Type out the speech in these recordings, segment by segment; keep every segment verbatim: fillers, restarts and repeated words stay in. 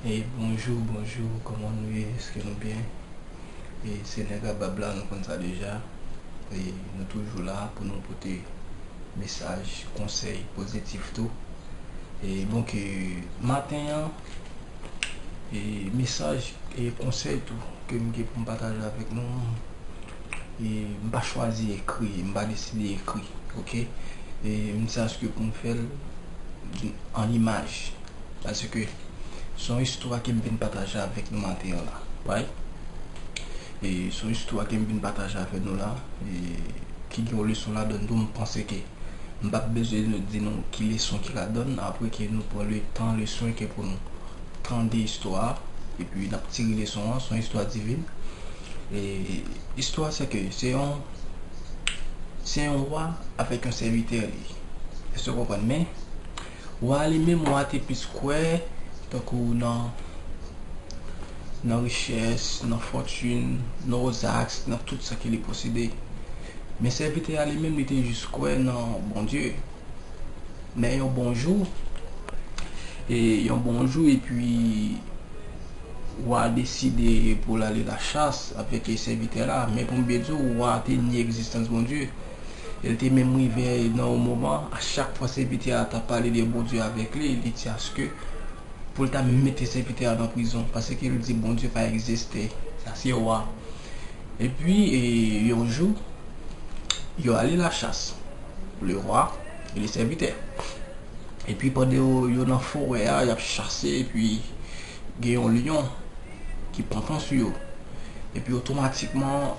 E bonjou, bonjou, kòman nou ye? Èske nou byen? E se nèg a bab la, nou konn sa deja. E nou toujou la pou nou pote mesaj, konsèy pozitif tou. E donk, e, maten an, e mesaj e konsèy tou ke m gen pou m pataje avèk nou, e m pa chwazi ekri, m pa deside ekri, oke? E m di sa se pou m fè l an imaj. Paske se yon istwa ke m vin pataje avèk nou maten an la. Right? E se yon istwa ke m vin pataje avèk nou la, e ki gen yon leson ladan l tou, m panse ke m p ap bezwen di nou ki leson ki ladan l, apre ke nou pran le tan, le swen ke pou nou tande istwa a, epi n ap tire leson an, se yon istwa divin. E istwa se ke se yon, se yon wa avèk yon sèvitè li. Èske w konprann? Men, wa li menm, wa te plis kwè tankou nan, nan richès, nan fòtin, nan ozaks, nan tout sa ke li posede. Men sèvitè a li menm, li te jis kwè nan Bondye. Men yon bon jou, e yon bon jou, epi wa deside pou l ale lachas avèk sèvitè la. Men pou m byen di w, wa te nye egzistans Bondye. E l te menm rive nan yon moman, a chak fwa sèvitè a t ap pale de Bondye avèk li, li di aske pou l ta mete sèvitè a nan prizon, paske l di Bondye pa egziste. Sa se wa. Epi, e, yon jou, yo ale lachas, le roi et le serviteur. Epi pandan yo, yo nan forè a, y ap chase, epi gen yon lyon ki pantan sou yo. Epi otomatikman,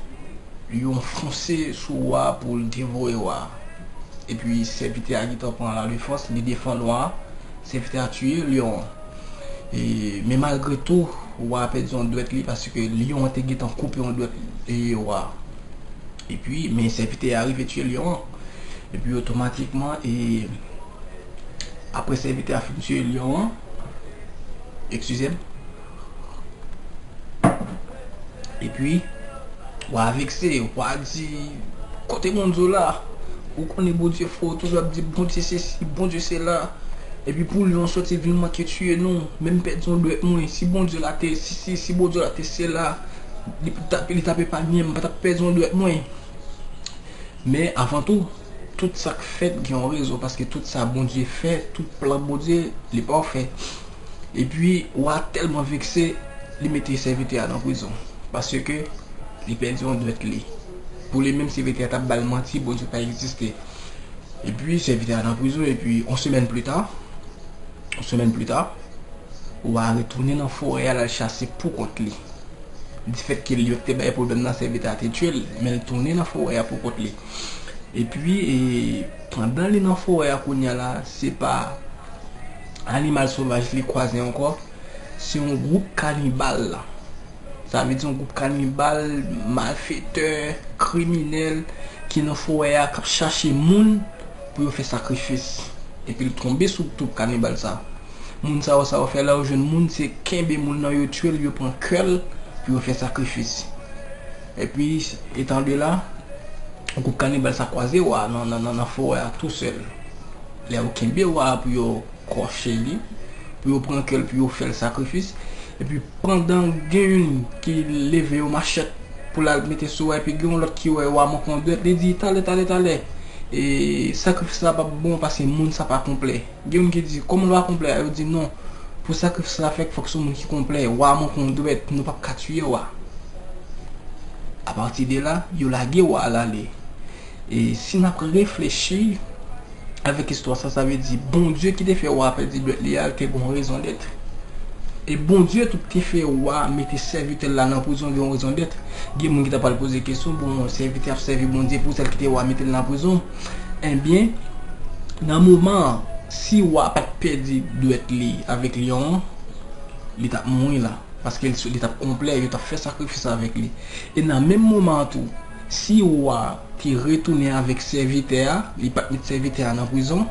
lyon fonse sou wa pou l devore wa. Epi sèvitè a gentan pran la defans, li defann wa, sèvitè a tiye lyon an. E, men malgre tou, wa a pèdi yon dwèt li, paske lyon an te gentan koupe yon dwèt, e, wa a. Epi, men sèvitè a rive tiye lyon an. Epi otomatikman, e, apre sèvitè a fin tiye lyon an, eskize m, epi, wa a vekse, wa a di, kote Bondye w la? Ou konnen Bondye fò, ou toujou ap di Bondye sesi, Bondye sela. Epi pou lyon soti vin manke tiye nou, men m pèdi yon dwèt mwen. Si Bondye la te, si, si, si Bondye la te sela, li t ap, li t ap epanye m, m pa t ap pèdi yon dwèt mwen. Men avan tou, tout sa k fèt gen yon rezon, paske tout sa Bondye fè, tout plan Bondye, li pafè. Epi, wa a tèlman vekse, li mete sèvitè a nan prizon, paske li pèdi yon dwèt li. Pou li menm, sèvitè a t ap ba l manti, Bondye pa egziste. Epi, sèvitè a nan prizon, epi, yon semèn pli ta, yon semèn pli ta, wa a retounen nan forè a, l al chase pou kont li. Difèt ke lyon te bay pwoblèm nan, sèvitè a te tiye l, men l tounen nan forè a pou kont li. Epi, e, pandan li nan forè a kounye a la, se pa animal sovaj li kwaze ankò, se yon gwoup kanibal la. Sa vle di yon gwoup kanibal, malfetè, kriminèl, ki nan forè a, k ap chache moun pou yo fè sakrifis. Epi l tonbe sou twoup kanibal sa. Moun sa yo, sa yo fè lè yo jwenn moun, se kenbe moun nan, yo tiye l, yo pran kè l pou yo fè sakrifis. Epi, etan de la, gwoup kanibal sa kwaze wa nan, nan, nan, nan forè a tousèl. Lè yo kenbe wa a pou yo kòche li, pou yo pran kè l, pou yo fè l sakrifis. Epi pandan gen youn ki leve yon machèt pou l al mete sou wa, epi gen yon lòt ki wè wa manke yon dwèt, li di, talè, talè, talè. E sakrifis la p ap bon paske moun sa pa konplè. Gen youn ki di, kòman l pa konplè a? Yo di, non, pou sakrifis la fèt, fòk se yon moun ki konplè. Wa manke yon dwèt, nou p ap ka tiye wa. Apati de la, yo lage wa a l ale. E si n ap reflechi avèk istwa sa, sa vle di Bondye ki te fè wa a pèdi dwèt li a, te gen yon rezon dèt. E Bondye tou te fè wa a mete sèvitè l la nan prizon, gen yon rezon dèt. Gen moun ki ta pral poze kesyon, bon, sèvitè ap sèvi Bondye pou sa l kite wa a mete l nan prizon. Ebyen, nan moman an, si wa a pa t pèdi dwèt li avèk lyon an, li t ap mouri la. Paske li, li t ap konplè, yo t ap fè sakrifis avèk li. E nan menm moman an tou, si wa a te retounen avèk sèvitè a, li pa t met sèvitè a nan prizon,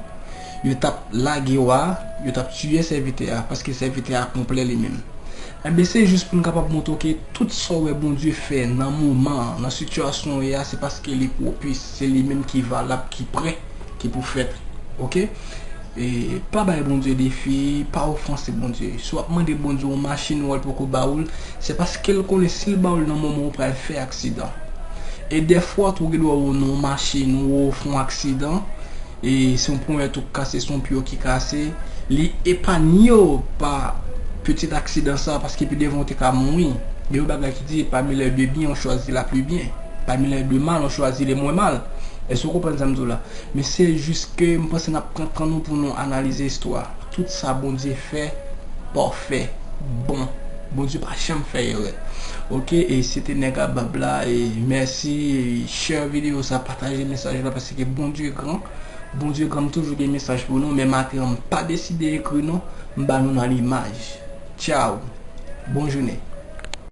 yo t ap lage wa a, yo t ap tiye sèvitè a, paske sèvitè a konplè li menm. Enben, se jis pou n kapab montre w ke tout sa w wè Bondye fè nan moman an, nan sitiyasyon w ye a, se paske li pwopis, se li menm ki valab, ki prè, ki pou fèt. Oke? E pa bay Bondye defi, pa ofanse Bondye. Si w ap mande Bondye yon machin, wè l poko ba ou l, se paske l konnen si l ba ou l nan moman ou pral fè aksidan. E dèfwa tou, ou gen dwa wè w nan yon machin, ou wè w fè yon aksidan, e se yon ponyèt ou k kase, se yon pye w ki kase, li epanye w pa pitit aksidan sa, paske pi devan ou te ka mouri. Gen yon bagay ki di, parmi les deux bien, on choisit la plus bien. Parmi les deux mal, on choisit le moins mal. Èske w konprann sa m di w la? Men se jis ke m panse n ap pran tan nou pou nou analize istwa. Tout sa Bondye fè, pafè, bon. Bondye pa janm fè erè. Oke, e se te Nèg a Bab la, e mèsi, e share videyo sa, pataje mesaj la, paske Bondye gran. Bondye gran, m toujou gen mesaj pou nou, men maten an, m pa deside ekri non, m ba nou nan limaj. Tchao. Bon jounen.